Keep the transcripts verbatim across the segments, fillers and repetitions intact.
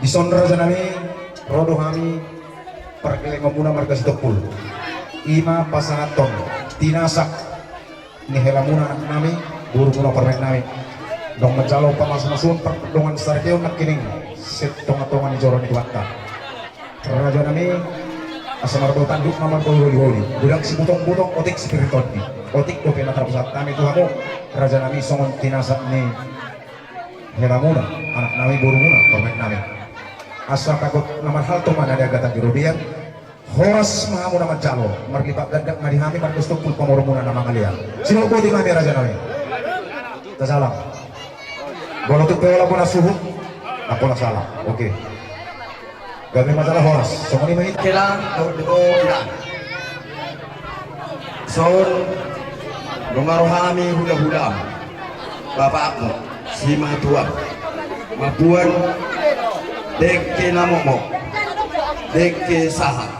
Dison raja nami, ro do hami pargellengonmuna marga Sitompul. I ma pasahathon tinasak ni helamuna anak nami, borumuna parumaen nami. Dung manjalo pamasumasuon pardongan saripeon nangkining sian tongatonga ni joro ni Tuhanta. Raja nami, asa marbau tanduk ma marbau holiholi. Godang sibutongbutong, otik sipir ni tondi. Otik dope na tarpasahat hami tu hamu, raja nami, songon tinasak ni helamuna, anak nami, borumuna, parumaen nami. Asa tagot na marhalto ma na niagatan di robean. Horas ma hamu na manjalo, marlipat ganda ma di hami marga Sitompul, pamoruonmuna na mangalean. Sidok boti ma hami raja nami. Tajalang. Molo tung pe holan bona suhut, na pola salah. Oke. Gabe ma jala horas. Songon i ma hita. Kela, do, do, do, ila. Son, nunga ro hami hulahula, bapakmu, simatuam, mamboan dengke na momok, dengke sahat,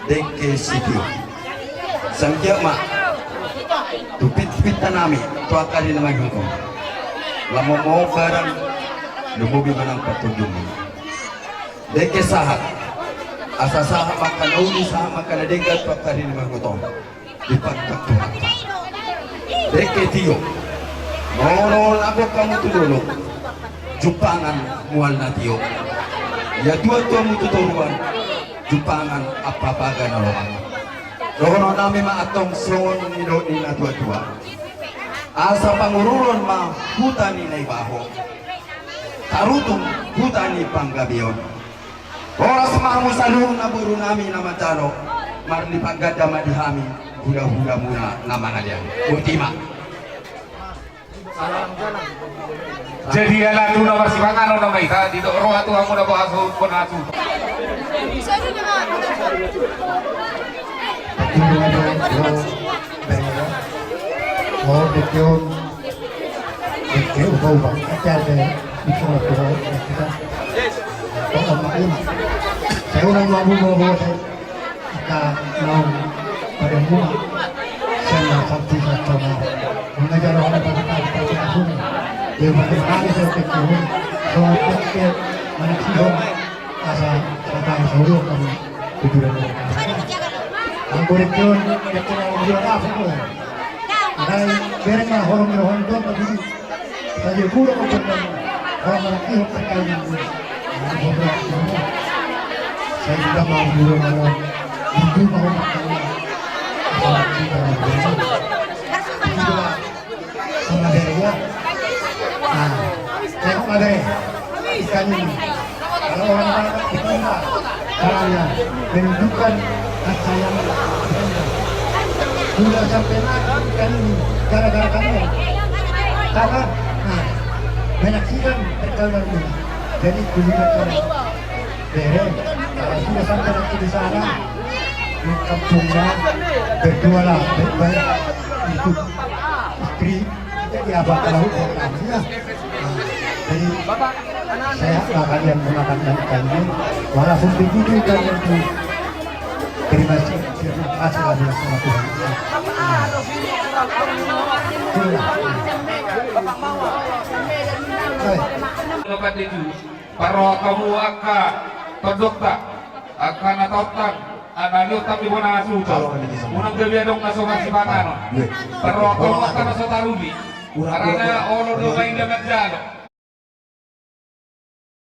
dengke sitio. Sangkiak ma tu pitpit tanami tu angka ri na mangihut on. Lam momok barang, lumobi manang partondion. Dengke sahat. Asa sahat ma angka na uli, sahat ma angka na denggan tu angka ri na mangihut on. Dipangkat Tuhanta. Dengke tio. Molo lambok hamu tu dolok, jumpangan mual na tio. Ia tuatua hamu tu toruan, jumpangan ampapaga na lomak. Dohonon nami ma antong songon nidok ni na tuatua. Asa pangururon ma huta ni Naibaho, tarutung huta ni Panggabeon. Horas ma hamu saluhutna boru nami na manjalo, marlipat ganda ma di hami hulahulamuna na mangalean. Boti ma. Jadi ala tu na marsipanganon nama hita, didok roha tu hamu na boha suhut bona suhut. Oh, dengke on, dengke upa-upa. Ate, ate, bisa lah, bisa, bisa. Oh, emak, emak. Saya orang labu bawa, bawa saya. Angka naung pada mua. Saya lah satu, satu, satu. Mengajar orang pada, pada, pada, pada. Dia pada, pada, pada, pada. Soal dengke, mana sih, asa, asa tahu, asa udah, kamu. Anggo dengke on, dengke na uju na afu do. Alai bereng ma holong ni roha on do, tapi sadia molo on bereng ma holong ni roha on. Sai sudah mau dulu malam. Minggu mau makan. Sama kita. Sama dari ya. Nah, tengok ada. Ikan ini. Kalau orang Batak kita enggak. Caranya menunjukkan kasih sayang. Sudah sampai mati ikan ini gara-gara kami. Karena, nah, menyaksikan perkawinan ini. Jadi, kulihat sama. Bere, kalau sudah sampai nanti di sana, di kampungnya, berdualah baik-baik untuk istri, jadi apa kalau ya. Jadi, sehatlah kalian memakan ikan ini, walaupun begitu kalian tuh terima kasih, terima kasih sama Tuhan. Itulah. Baik. Parrohahon hamu angka tondongta, angka na taonta, na liontang di bona suhut on. Unang gabe adong na so marsipanganon. Parrohahon hamu angka na so taruli. Harana olo do baen na manjalo.